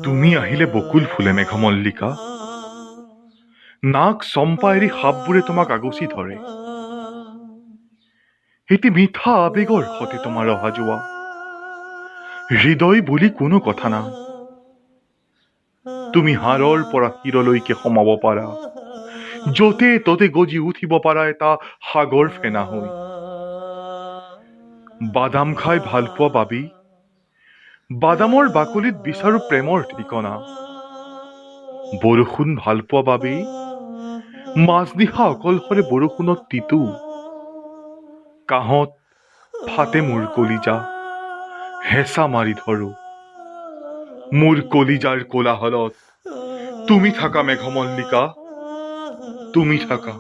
তুমি আহিলে বকুল ফুলে মেঘমল্লিকা। নাক চম্পা এৰি সাপবোৰে তোমাক আগচি ধৰে। এটি মিঠা আৱেগৰ সতে তোমাৰ অহা যোৱা। হৃদয় বুলি কোনো কথা নাই। তুমি হাড়ৰ পৰা শিৰলৈকে সোমাব পাৰা, য'তে ত'তে গজি উঠিব পাৰা এটা সাগৰ ফেনা হৈ। বাদাম খাই ভাল পোৱা বাবেই বাদামৰ বাকলিত বিচাৰো প্ৰেমৰ ঠিকনা। বৰষুণ ভাল পোৱা বাবেই মাজনিশা অকলশৰে বৰষুণত তিতো। কাঁহত ফাটে মোৰ কলিজা, হেঁচা মাৰি ধৰো। মোৰ কলিজাৰ কোলাহলত তুমি থাকা মেঘমল্লিকা, তুমি থাকা।